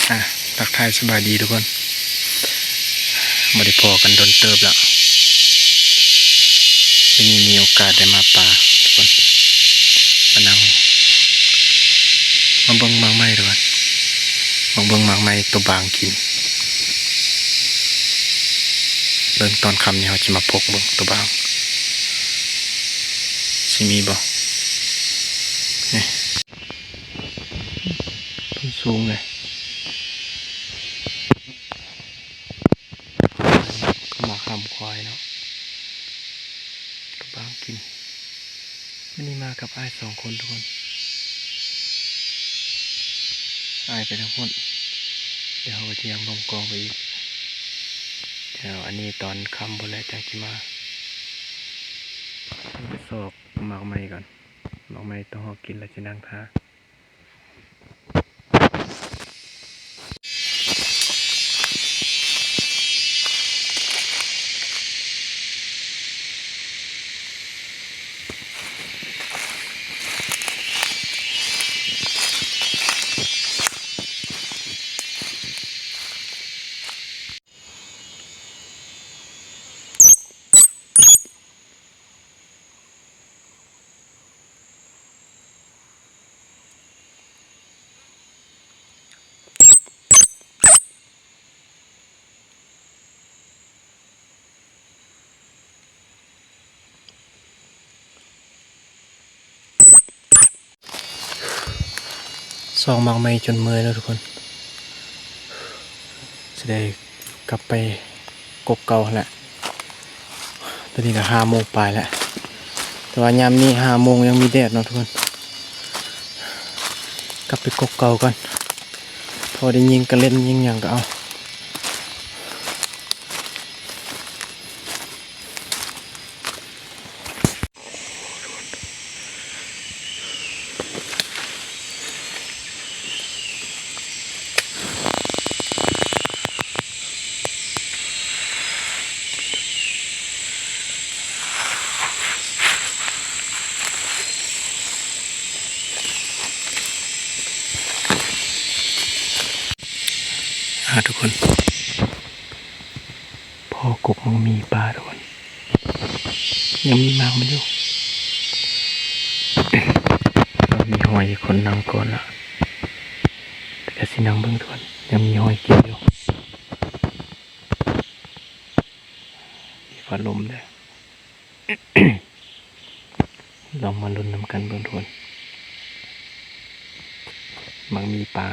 ອ່ະ ທັກທາຍສະບາຍດີທຸກຄົນ ບໍ່ໄດ້ພໍ້ກັນດົນເຕີບແລ້ວ. ມື້ນີ້ມີໂອກາດໄດ້ມາປ່າທຸກຄົນ ມານັ່ງ ມາເບິ່ງໝາກໄມ້ທຸກຄົນ ມາເບິ່ງໝາກໄມ້ໂຕບາງກິນ. ເບິ່ງຕອນຄ່ຳນີ້ເຮົາຊິມາພົກເບິ່ງໂຕບາງ ຊິມີບໍ່ ນີ້ ເພິ່ນສູງເລີຍ. ໝາກຫ້າມຄວາຍເນາະ ກະບາງກິນ. ມື້ນີ້ມາກັບອ້າຍສອງຄົນທຸກຄົນ ອ້າຍໄປທາງພຸ້ນ ດຽວເຮົາກະຈະຍ່າງລົງກອງໄປອີກ ດຽວອັນນີ້ຕອນຄ່ຳພຸ້ນແຫຼະຈັ່ງຊິມາ. ໄປຊອກໝາກໄມ້ກ່ອນ ໝາກໄມ້ຕ້ອງເຮົາກິນແລ້ວຊິນັ່ງຖ້າ. ຊອກໝາກໄມ້ຈົນເມື່ອຍແລ້ວທຸກຄົນ ຊິໄດ້ກັບໄປກົກເກົ່າຫັ້ນແຫຼະ. ຕອນນີ້ກະຫ້າໂມງປາຍແລ້ວ ແຕ່ວ່າຍາມນີ້ຫ້າໂມງຍັງມີແດດເນາະທຸກຄົນ. ກັບໄປກົກເກົ່າກ່ອນ ພໍໄດ້ຍິງກະເລັນຍິງຫຍັງກະເອົາ. ອ່າ ທຸກຄົນ ພໍ້ກົກມັງມີປ່າທຸກຄົນ ຍັງມີໝາກມັນຢູ່ ມີຮອຍຄົນນັ່ງກ່ອນລະ ແຕ່ກະຊິນັ່ງເບິ່ງທຸກຄົນ ຍັງມີຮອຍກິນຢູ່ ມີຟ້າລົມເດີ. ລອງມາລຸ້ນນຳກັນເບິ່ງທຸກຄົນ ມັກມີປາ.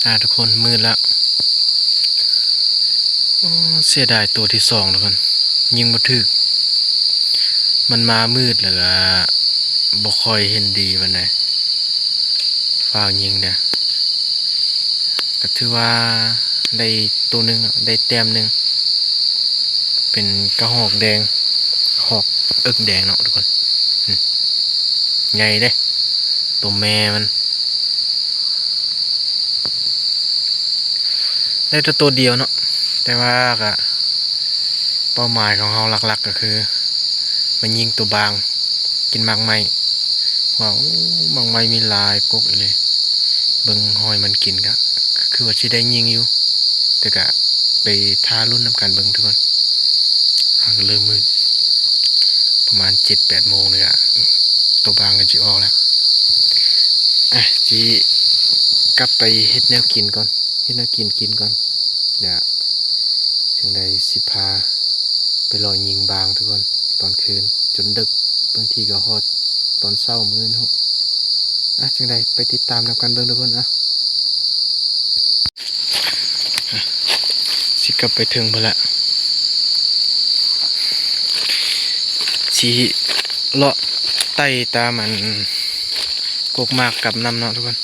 ອ່າ ທຸກຄົນ ມືດແລ້ວ. ໂອ້ ເສຍດາຍໂຕທີສອງ ທຸກຄົນ ຍິງບໍ່ຖືກ. ມັນມາມືດ ແລ້ວກະບໍ່ຄ່ອຍເຫັນດີປານໃດ ຟ້າວຍິງເດ້. ກະຖືວ່າໄດ້ໂຕໜຶ່ງເນາະ ໄດ້ແຕ້ມໜຶ່ງ ເປັນກະຮອກແດງ ຮອກເອິກແດງເນາະ ທຸກຄົນ. ອືມ ໃຫຍ່ເດ້ ໂຕແມ່ມັນ. ໄດ້ແຕ່ໂຕດຽວເນາະ ແຕ່ວ່າກະເປົ້າໝາຍຂອງເຮົາຫຼັກໆ ກະຄືມາຍິງໂຕບາງ ກິນໝາກໄມ້. ວ້າວ ໝາກໄມ້ມີຫຼາຍກົກອີ່ຫຼີ. ເບິ່ງຮອຍມັນກິນກະ ກະຄືວ່າຊິໄດ້ຍິງຢູ່ ແຕ່ກະໄປຖ້າລຸ້ນນຳກັນເບິ່ງ ທຸກຄົນ. ເຮົາກະເລີ່ມມືດ ປະມານເຈັດແປດໂມງນີ້ກະ ໂຕບາງກະຊິອອກແລ້ວ. ອ່ະ ຊິກັບໄປເຮັດແນວກິນກ່ອນ ເຮັດແນວກິນກິນກ່ອນ ແລ້ວຈັ່ງໃດຊິພາໄປເລາະຍິງບາງ ທຸກຄົນ ຕອນຄືນຈົນດຶກ ບາງທີກະຮອດຕອນເຊົ້າມື້ອື່ນພຸ້ນ. ອ່ະ ຈັ່ງໃດໄປຕິດຕາມນຳກັນເບິ່ງ ທຸກຄົນ. ອ່ະ ຊິກັບໄປເທິງພຸ້ນລະ ຊິເລາະໄຕ່ຕາມອັນ ກົກໝາກກັບນຳເນາະ ທຸກຄົນ.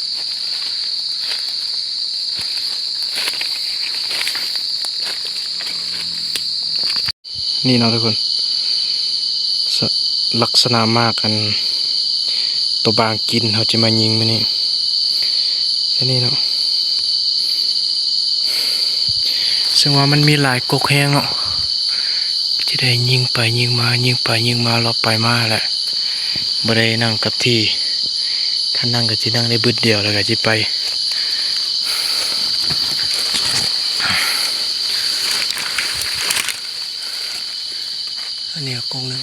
ນີ້ເນາະ ທຸກຄົນ ສະ ລັກສະນະໝາກອັນໂຕບາງກິນ ເຮົາຈະມາຍິງມື້ນີ້ ຊະນີ້ເນາະ. ເຊິ່ງວ່າມັນມີຫຼາຍກົກແຮງເນາະ ຈະໄດ້ຍິງໄປຍິງມາ ຍິງໄປຍິງມາ ເລາະໄປມາແຫຼະ ບໍ່ໄດ້ນັ່ງກັບທີ່. ຄັນນັ່ງກະຊິນັ່ງໄດ້ບຶດດຽວ ແລ້ວກະຊິໄປ. ອັນນີ້ກະກົກໜຶ່ງ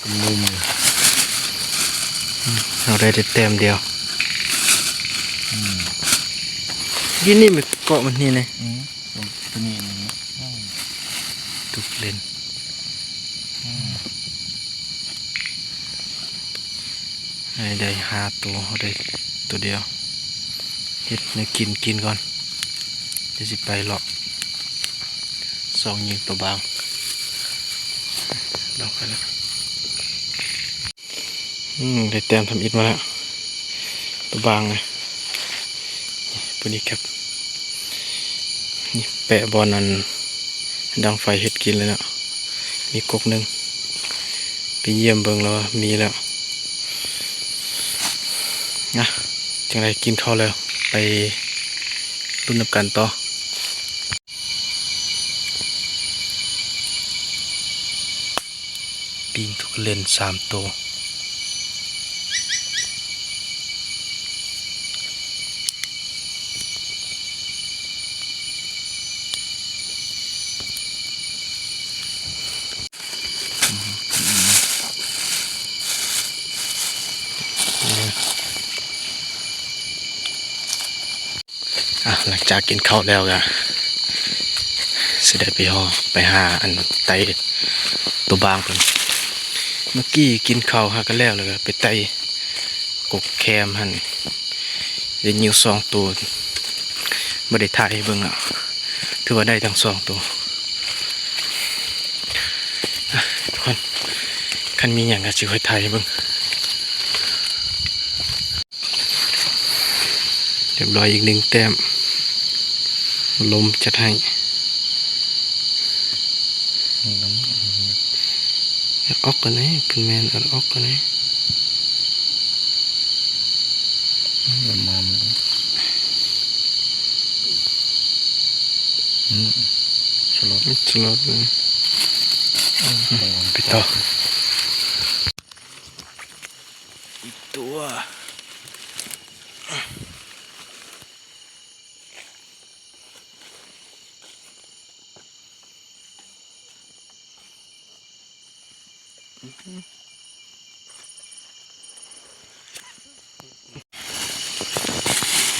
ກະມຸມ ອືມ ເຮົາໄດ້ແຕ່ແຕ້ມດຽວ. ອືມ ຢູ່ນີ້ມັນເກາະມັນນີ້ນະ. ອືມ ໂຕນີ້ນີ້ ອືມ ຕຸກເຫຼັນ. ອືມ ໃຫ້ໄດ້ຫ້າໂຕ ເຮົາໄດ້ໂຕດຽວ. ເຮັດແນວກິນກິນກ່ອນ ດຽວຊິໄປເລາະຊອກຍິງໂຕບາງ. ດອກໄປແລ້ວ. ອືມ ໄດ້ແຕ້ມທຳອິດມາແລ້ວ ໂຕບາງນະ. ນີ້ ໂຕນີ້ຄັບ ນີ້ແປະບ່ອນອັນດັງໄຟເຮັດກິນເລີຍເນາະ. ມີກົກໜຶ່ງ ໄປຢ້ຽມເບິ່ງແລ້ວວ່າມີແລ້ວ. ນະ ຈັ່ງໃດກິນເຂົ້າແລ້ວ ໄປລຸ້ນນຳກັນຕໍ່. ປີ້ງທຸກເຫຼັນສາມໂຕ. ອ່ະ ຫຼັງຈາກກິນເຂົ້າແລ້ວກະຊິໄດ້ໄປຮໍ່ ໄປຫາອັນໄຕ່ໂຕບາງເພິ່ນ. ເມື່ອກີ້ກິນເຂົ້າຫາກະແລ້ວ ແລ້ວກະໄປໄຕ່ກົກແຄມຫັ້ນ ໄດ້ຍິງສອງໂຕ ບໍ່ໄດ້ຖ່າຍໃຫ້ເບິ່ງເນາະ ຖືວ່າໄດ້ທັງສອງໂຕ. ອ່ະ ທຸກຄົນ ຄັນມີຫຍັງກະຊິຄ່ອຍຖ່າຍໃຫ້ເບິ່ງ. ຮຽບຮ້ອຍອີກໜຶ່ງແຕ້ມ ລົມຈັດໃຫ້. ອອກກ່ອນເດ້ ເພິ່ນແມ່ນອອກກ່ອນເດ້. ສະຫຼອດ ສະຫຼອດເລີຍ. ໄປຕໍ່. ອີກຕົວ.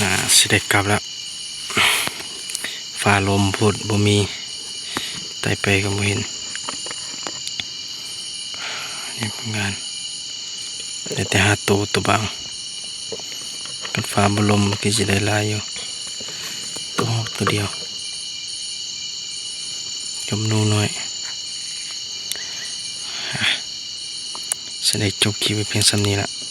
ອ່າ ຊິໄດ້ກັບແລ້ວ. ຟ້າລົມໂພດ ບໍ່ມີ ໄຕ່ໄປກະບໍ່ເຫັນ. ນີ້ຜົນງານ ໄດ້ແຕ່ຫ້າໂຕ ໂຕບາງ. ກັນຟ້າບໍ່ລົມກໍຊິໄດ້ຫຼາຍຢູ່. ໂຕ ໂຕດຽວ ຈົມໜູນ້ອຍ. ຊິໄດ້ຈົບຄລິບໄວ້ພຽງສ່ຳນີ້ລະ.